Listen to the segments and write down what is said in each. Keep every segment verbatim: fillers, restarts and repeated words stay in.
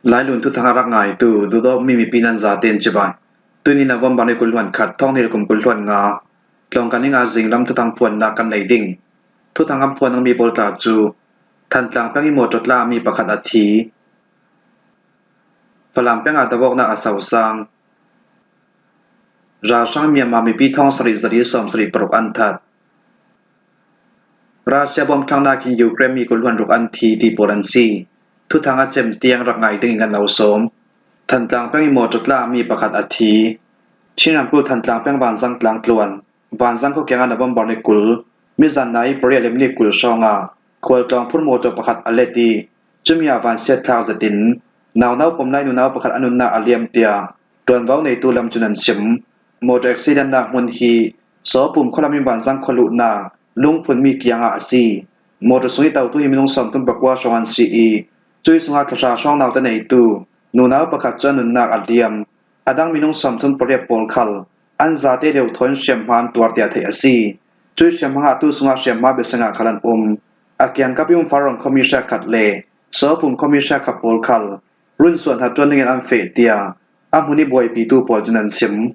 Lailun thuthang a rak ngaitu, duhdawtmi mipi nan zaten cibai. Tuni November ni kul hluan khat, thawng hnih le kum kul hluan nga, tlawngkan ning a zinglam thuthang phuannak kan nei ding. Thuthang kan phuan dingmi pawl tla cu, Thantlang peng i mawṭaw tla mi pakhat a thi. Falam peng ah davawknak a sosang. Ralhrang Myanmar mipi thawng sarih zali sawm sarih paruk an that. Russia bom thlaknak in Ukraine mi kul hluan ruk an thi ti pawl an si. Thuthang a cem tiang rak ngai dingin kan lo sawm. Thantlang peng i mawṭaw tla mi pakhat a thi. Chin ramkulh Thantlang peng Vanzang tlang tluan, Vanzang khua kiangah November ni kul, mizan nai pariat le minit kul hrawngah khualtlawng phur mawṭaw pakhat a let i, cumi ah vansiat thlak zetin, naunau pom lai nunau pakhat a nunnak a liam tiah ṭuanvo neitu lam cun an sim. Mawṭaw accident-nak hmun hi Sawpum khualam in Vanzang khualuhnak Lungphunmi kiangah a si. Mawṭaw sung i totu hi minung sawmthum pakua hrawng an si i, cui sungah thla hra hrawng naute neitu nunau pakhat cu a nunnak a liam. A dang minung sawmthum pariat pawl khal an zate deuh thawn hriamhma an tuar tiah theih a si. Cui hriamhma ngahtu sungah hriamhma biasangah khal an um. A kiangkap i um Farawng khuami hriakhat le Sawpum khuami hriakhat pawl khal runsuah hnaṭuan dingin an feh tiah a hmun i buaipitu pawl cun an sim.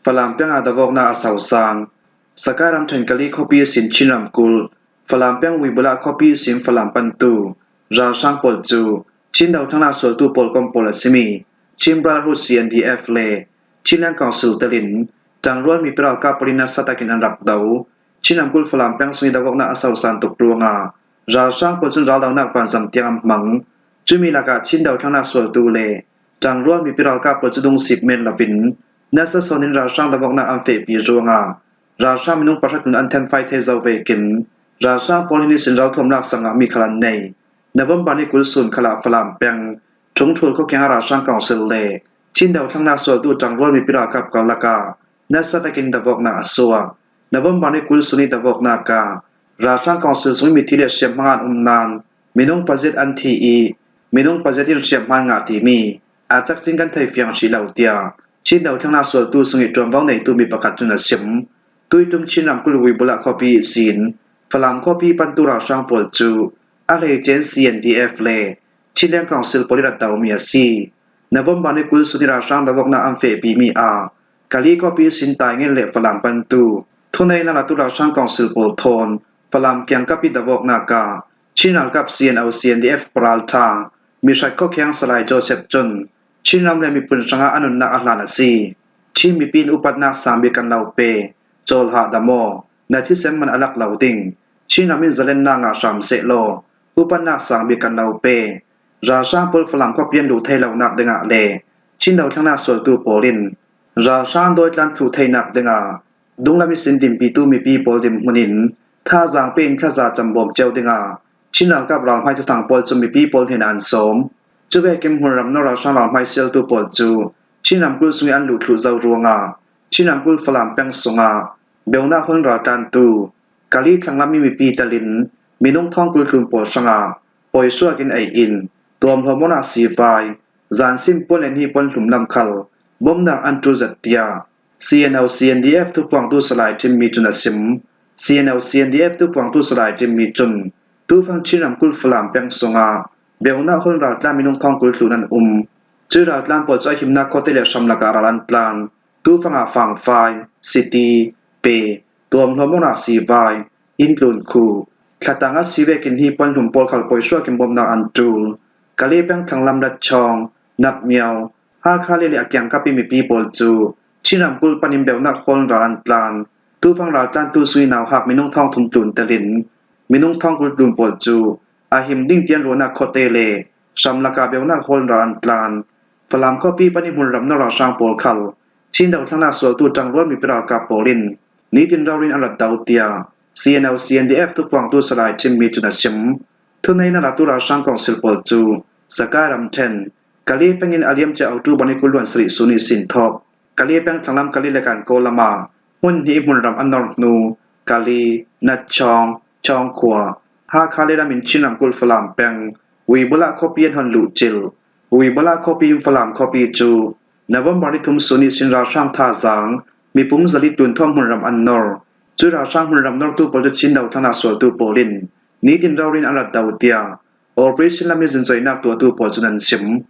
Falam peng ah davawknak a sosang. Sakai ramṭhen Kali khuapi ihsin Chin ramkulh, Falam peng Wibula khuapi ihsin Falam pantu ralhrang pawl cu Chin dothlennak sualtu pawl kom pawl a simi Chin Brotherhood C N D F le Chinland Council telin ṭangrual mipi ralkap pawl in nasa takin an rak do. Chin ramkulh Falam peng sung i davawknak a sosang tuk ruangah ralhrang pawl cun raldonak vanzam tiang an hmang. Cumi lakah Chin dothlennak sualtu le ṭangrual mipi ralkap pawl cu dungsip men loin nasa sawn in ralhrang davawknak an fehpi ruangah ralhrang minung pahra tlun an thenfai thei zo vekin ralhrang pawl hi nisin ralthuam laksak ngahmi khal an nei. November ni kul sun khalah Falam peng Ṭhungṭhul khua kiangah ralhrang council le Chin dothlennak sualtu ṭangrual mipi ralkap karlakah nasa takin davawknak a suak. November ni kul sun i davawknak ah ralhrang council sung i mithi le hriamhma ngah an um nain minung paziat an thi i, minung paziat in hriamhma an ngah timi a cakcin kan thei fiang hrih lo tiah Chin dothlennak sualtu sung i ṭuanvo neitu mi pakhat cun a sim. Tuiṭum Chin ramkulh Wibula khuapi ihsin Falam khuapi pantu ralhrang pawl cu a hleice in C N D F le Chinland Council pawl i rak domi a si. November ni kul sun i ralhrang davawknak an fehpimi ah Kali khuapi ihsin Taingen le Falam pantu thuneihnak latu ralhrang council pawl thawn Falam kiangkap i davawknak ah Chin ralkap C N O C N D F paralṭha mihrat khuakhiang Salai Joseph cun Chin ram le miphun hrangah a nunnak a hlan a si. Chin mipi in upatnak sang bik kan lo pe. Cawlhah dam aw, na thisen man a lak lo ding. Chin ram in zalennak ngah hram sehlaw, upatnak sang bik kan lo pe. Ralhrang pawl Falam khuapi an luh thei lonak dingah le Chin dothlennak sualtu pawl in ralhrang dawitlan thluh theinak dingah dunglam ihsin dinpitu mipi pawl dinhmun in thazaang pe in thaza cambawm cio dingah Chin ralkap ralhmai thuthang pawl cu mipi pawl hnenah an sawm. Cuvekin hmunram nor ralhrang ralhmai sialtu pawl cu Chin ramkulh sung i an luh thluh zo ruangah Chin ramkulh Falam peng sungah beunak hawl raltlantu Kali thlanglam i mipi telin minung thawng kul tlun pawl hrangah pawi suak in ei in tuamhlawm awknak sivai, zansim puan le hnih puan hlum lam khal bomnak an ṭul zet tiah C N O C N D F thupuangtu Salai Ṭhimmi cun a sim. C N O C N D F thupuangtu Salai Ṭhimmi cun tufang Chin ramkulh Falam peng sungah beunak hawl raltlan minung thawng kul tlun an um. Cui raltlan pawl cu a himnak khuate le hram lakah ral an tlan. Tufangah fangfai, siti, pe, tuamhlawm awknak sivai, inntlun khu, thlatang a si vekin hnih puan hlum pawl khal pawi suak in bomnak an ṭul. Kali peng thlanglam Ratchawng, Napmyo, Hakha le a kiangkap i mipi pawl cu Chin ramkulh panin beunak hawl ral an tlan. Tufang raltlantu sung i nauhak minung thawng thum tlun telin minung thawng kul tlun pawl cu a him ding tian ruahnak khuate le hram lakah beunak hawl ral an tlan. Falam khuapi panin hmunram nor ralhrang pawl khal Chin dothlennak sualtu ṭangrual mipi ralkap pawl in nitin rori in an rat do tiah C N O C N D F thupuangtu Salai Ṭhimmi cun a sim. Thuneihnak latu ralhrang council pawl cu Sakai ramṭhen Kali peng in a liam cia October ni kul hluan sarih sun ihsin thawk. Kali peng thlanglam Kali le Kankaw lamah hmun hnih hmunram an nor hnu Kali, Natchawng, Chawngkhua, Hakha le lam in Chin ramkulh Falam peng Wibula khuapi an hon luh cilh. Wibula khuapi in Falam khuapi cu November ni thum sun ihsin ralhrang thazaang mipum zali tlun thawm hmunram an nor. Cui ralhrang hmunram nortu pawl cu Chin dothlennak sualtu pawl in nitin rori in an rat do tiah Operation lam hi zinzoinak tuahtu pawl cun an sim.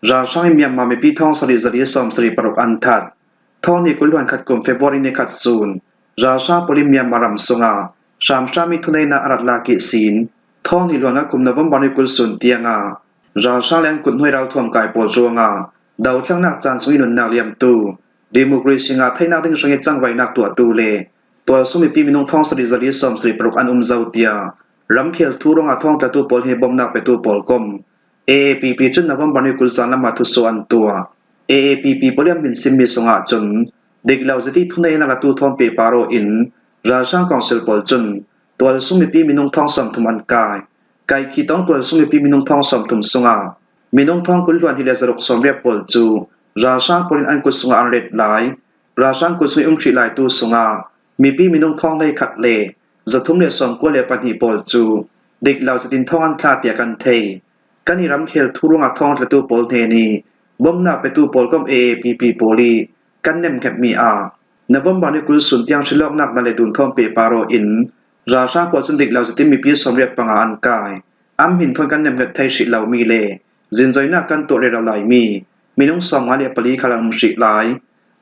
Ralhrang in Myanmar mipi thawng sarih zali sawm sarih paruk an that. Thawng hnih kul hluan khat kum February ni khat sun ralhrang pawl in Myanmar ram sungah hramhram mi thuneihnak a rat lak ihsin thawng hnih hluan khat kum November ni kul sun tiangah ralhrang le an kut hnuai ralthuam kai pawl ruangah dothlennak caan sung i nunnak liamtu, democracy ngah theihnak ding hrangih cangvaihnak tuahtu le tualsung mipi minung thawng sarih zali sawm sarih paruk an um zo tiah ramkhel thu ruangah thawngtlatu pawl hi bomnak petu pawl kom A A P P cun November ni kul zan lamah thusuah an tuah. A A P P pawl i an hminsimmi sungah cun diklo zati thuneihnak latu thawn pehpar aw in ralhrang council pawl cun tualsung mipi minung thawng sawmthum an kai. Kaikhi tawng tualsung mipi minung thawng sawmthum sungah minung thawng kul hluan hnih le zaruk sawmriat pawl cu ralhrang pawl in an kut sungah an ret lai. Ralhrang kut sung i um hrih laitu sungah mipi minung thawng hleikhat le zathum le sawmkua le pahnih pawl cu diklo zetin thawng an thlah tiah kan thei. Kan i ramkhel thu ruangah thawngtlatu pawl hnen i bomnak petu pawl kom A A P P pawl i kan nemhngetmi ah November ni kul sun tiang hrilawknak na le dun thawn pehpar aw in ralhrang pawl cun diklo zetin mipi sawmriat panga an kai. An hmin thawn kan nemhnget thei hrih lomi le zinzoinak kan tuah rero laimi minung sawmnga le pali khal an um hrih lai.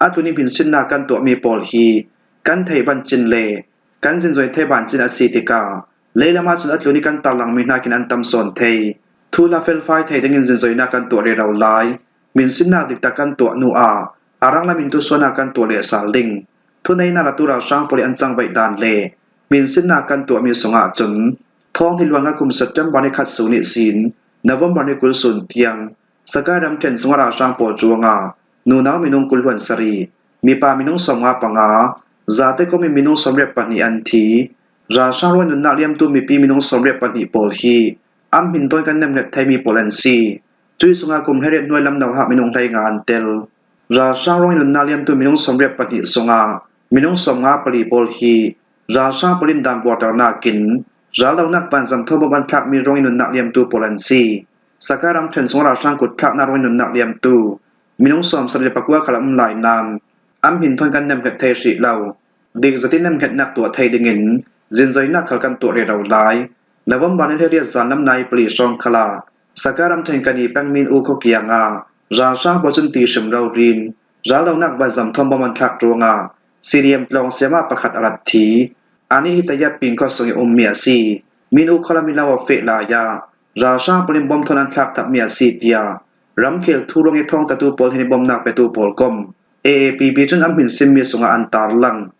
A tlun i hminsinnak kan tuahmi pawl hi kan thei bancin le kan zinzoi thei bancin a si tikah leilam ahcun a tlun i kan tarlangmi hnakin an tam sawn thei. Thuhla felfai thei dingin zinzoinak kan tuah rero lai. Hminsinnak diktak kan tuah hnu ah a ranglam in thusuahnak kan tuah lehsal ding. Thuneihnak latu ralhrang pawl i an cangvaih dan le hminsinnak kan tuahmi sungah cun thawng hnih hluan khat kum September ni khat sun ihsin November ni kul sun tiang Sakai ramṭhen sungah ralhrang pawl ruangah nunau minung kul hluan sarih, mipa minung sawmnga panga, zate kom in minung sawmriat pahnih an thi. Ralhrang ruang i nunnak liamtu mipi minung sawmriat pahnih pawl hi an hmin thawn kan nemhnget theimi pawl an si. Cuih sungah kum hleiriat hnuai lam nauhak minung hleinga an tel. Ralhrang ruang i nunnak liamtu minung sawmriat pahnih sungah minung sawmnga pali pawl hi ralhrang pawl in dan buarternak in raldonak vanzam thawn bom an thlakmi ruang i nunnak liamtu pawl an si. Sakai ramṭhen sungah ralhrang kut thlaknak ruang i nunnak liamtu minung sawmsarih le pakua khal a um lai nain an hmin thawn kan nemhnget thei hrih lo. Dik zetin nemhngetnak tuah thei dingin zinzoinak khal kan tuah rero lai. November ni hleiriat zan lam nai pali hrawng khalah Sakai ramṭhen Kani peng Min U khua kiangah ralhrang pawl cun ti hrim rori in raldonak vanzam thawn bom an thlak ruangah C D M tlawng siama pakhat a rat thi. Anih hi Tayat Pin khua sung i ummi a si. Min U khualam i lo a feh lai ah ralhrang pawl in bom thawn an thlak thapmi a si tiah ramkhel thu ruang i thawngtlatu pawl hnen i bomnak petu pawl kom A A P P cun an hminsimmi sungah an tarlang.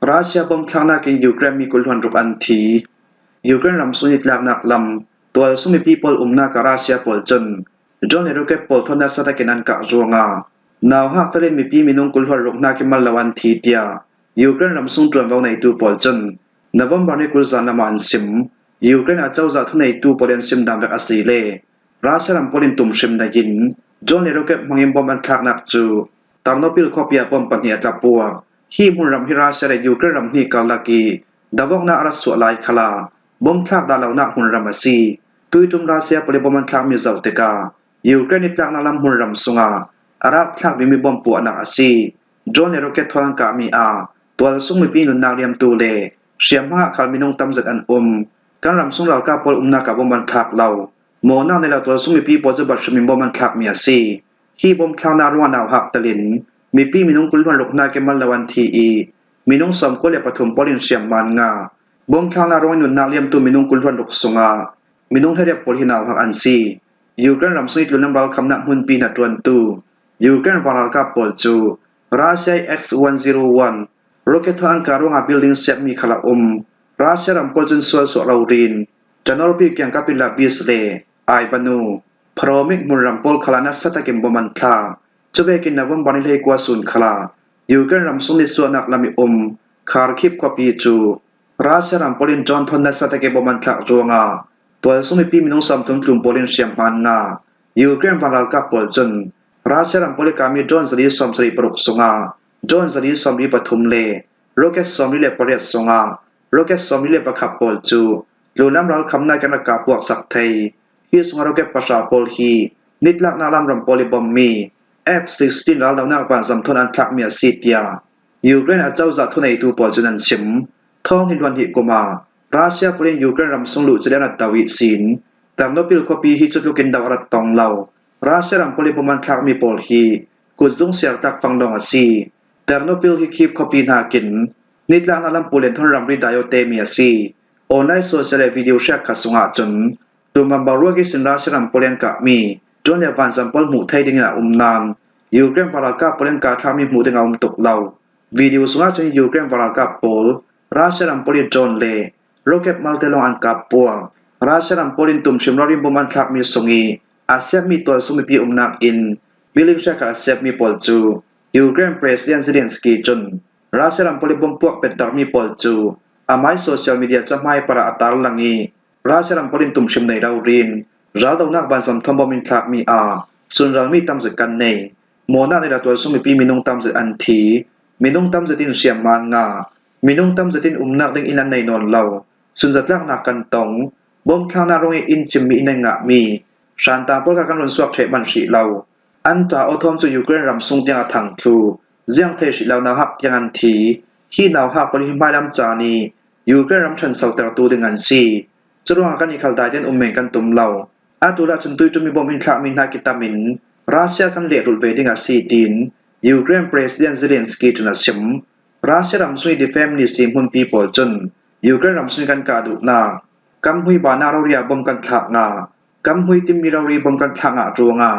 Russia bom thlaknak in Ukraine mi kul hluan ruk an thi. Ukraine ram sung i tlaknak lam tualsung mipi pawl umnak ah Russia pawl cun drone le rocket pawl thawn nasa takin an kah ruangah nauhak telin mipi minung kul hluan ruk hnakin mal lo an thi tiah Ukraine ram sung ṭuanvo neitu pawl cun November ni kul zan lamah an sim. Ukraine acozah thuneitu pawl i an sim dan vek a si le Russia ram pawl in tum hrim neiin drone le rocket hmangin bom an thlaknak cu Ternopil khuapi ah bom pahnih a tla puak. Hi hmunram hi Russia le Ukraine ram hnih karlak i davawknak a rak suah lai khalah bom thlak dah lonak hmunram a si. Tuiṭum Russia pawl i bom an thlakmi zoh tikah Ukraine i tlaknak lam hmunram sungah a rak thlak dingmi bom puahnak a si. Drone le rocket thawn an kahmi ah tualsung mipi nunnak liamtu le hriamhma ah khal minung tamzet an um. Kan ramsung ralkap pawl umnak ah bom an thlak lo. Mawhnak nei lo tualsung mipi pawl cu bat hrimin bom an thlakmi a si. Hi bom thlaknak ruangah nauhak telin mipi minung kul hluan ruk hnakin mal lo an thi i minung sawmkua le pathum pawl in hriamhma an ngah. Bom thlaknak ruang i nunnak liamtu minung kul hluan ruk sungah minung hleiriat pawl hi nauhak an si. Ukraine ramsung i tlunlam ralkhamnak hmunpi hnaṭuantu Ukraine vanralkap pawl cu Russia i X one zero one rocket thawn an kah ruangah building siatmi khal a um. Russia ram pawl cun sual suah rori in Chernobyl kiangkap i Labis le Aibanu, Pharomik hmunram pawl khalah nasa takin bom an thlak. Cuvekin November ni hleikua sun khalah Ukraine ramsung nisuahnak lam i um Kharkiv khuapi cu Russia ram pawl in drone thawn nasa takin bom an thlak ruangah tualsung mipi minung sawmthum tlun pawl in hriamhma an ngah. Ukraine vanralkap pawl cun Russia ram pawl i kami drone zali sawmsarih paruk sungah drone zali sawmli pathum le rocket sawmli le pariat sungah rocket sawmli le pakhat pawl cu tlunlam ralkhamnak in rak kah puaksak thei. Hi sungah rocket pahra pawl hi nitlaknak lam ram pawl i bommi F sixteen raldonak vanzam thawn an thlakmi a si tiah Ukraine acozah thuneitu pawl cun an sim. Thawng hnih hluan hnih kum ah Russia pawl in Ukraine ram sung luh cileh an rat do ihsin, Ternopil khuapi hi cutlukin do a rat tong lo. Russia ram pawl ih bom an thlakmi pawl hi kutzung siar tak fang dong a si. Ternopil hi Kyiv khuapi hnakin nitlakna lam pulen thon ramri daio temi a si. Online social le video hriak khat sungah cun, tum bang boruak ihsin Russia ram pawl in kahmi drone le vanzam pawl hmuh thei dingin a um nain, Ukraine van ralkap pawl in kah thlakmi hmuh ding a um tuk lo. Video sungah cun Ukraine van ralkap pawl Russia ram pawl ih drone le rocket malte lawng an kap puak. Russia ram pawl in tum hrim rori in bom an thlakmi sung ih a siatmi tualsung mipi umnak inn building hriak khat a siatmi pawl cu Ukraine President Zelensky cun Russia ram pawl ih bom puak petdarmi pawl cu amai social media cahmai parah a tarlang ih, Russia ram pawl in tum hrim nei rori in raldonak vanzam thon bom in thlakmi ah sunralmi tamzet kan nei. Mawhnak neila tualsung mipi minung tamzet an thi. Minung tamzet in hriamman ngah. Minung tamzet in umnak ding inn an nei nawn lo. Sunzatlaknak kan tong. Bom thlaknak ruang ih inn cimmi inn an ngahmi hrantang pawl kha kan run suak ṭheh man hrih lo. An ṭah aw thawm cu Ukraine ram sung tiang a thang thluh. Ziang thei hrih lo nauhak tiang an thi. Hi nauhak pawl hi hmailam caan ih Ukraine ram ṭhansotertu ding an si. Curuangah kan ih khal daite in um men kan tum lo. A tul ahcun tuiṭum ih bom in thlakmi hna kitam in Russia kan lehrulh ve ding a si, tiin Ukraine President Zelensky cun a sim. Russia ram sung ih Defense Ministry hmunpi pawl cun Ukraine ram sung ih kan kah duhnak, kan hmui banah rori ah bom kan thlak ngah, kan hmui timmi rori bom kan thlak ngah ruangah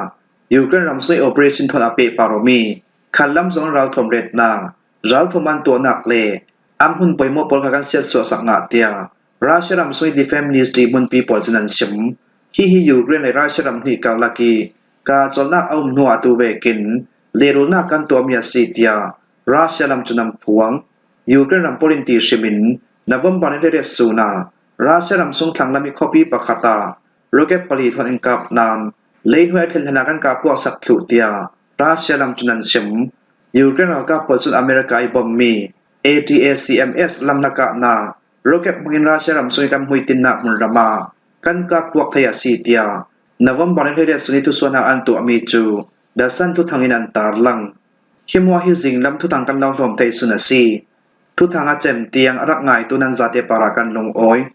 Ukraine ram sung ih operation thawn a pehpar awmi khallam zong in ralthuam retnak, ralthuam an tuahnak le an hmun poimawh pawl kha kan siatsuahsak ngah, tiah Russia ram sung ih Defense Ministry hmunpi pawl cun an sim. Hihi Ukraine le Russia ram hnih karlak ih kahcolhnak a um hnu ah tu vekin lehrulhnak kan tuahmi a si, tiah Russia lam cun an phuang. Ukraine ram pawl in ti hrim in November ni hleiriat sun ah Russia ram sung thlanglam ih khuapi pakhat ah rocket pali thawn in kap nain leihnuai a thlen hlanah kan kah puaksak thluh, tiah Russia lam cun an sim. Ukraine ralkap pawl cun America ih bommi A T A C M S lam hlakahnak rocket hmangin Russia ram sung ih kan hmuitinnak hmunram ah kan kah puak thei a si, tiah November ni hleiriat sun ih thusuahnak an tuahmi cu The Sun thuthang in an tarlang. Hi hmuah hi zinglam thuthang kan lo hlawm thei sun a si. Thuthang a cem tiang a rak ngaitu nan zate parah kan lungawi.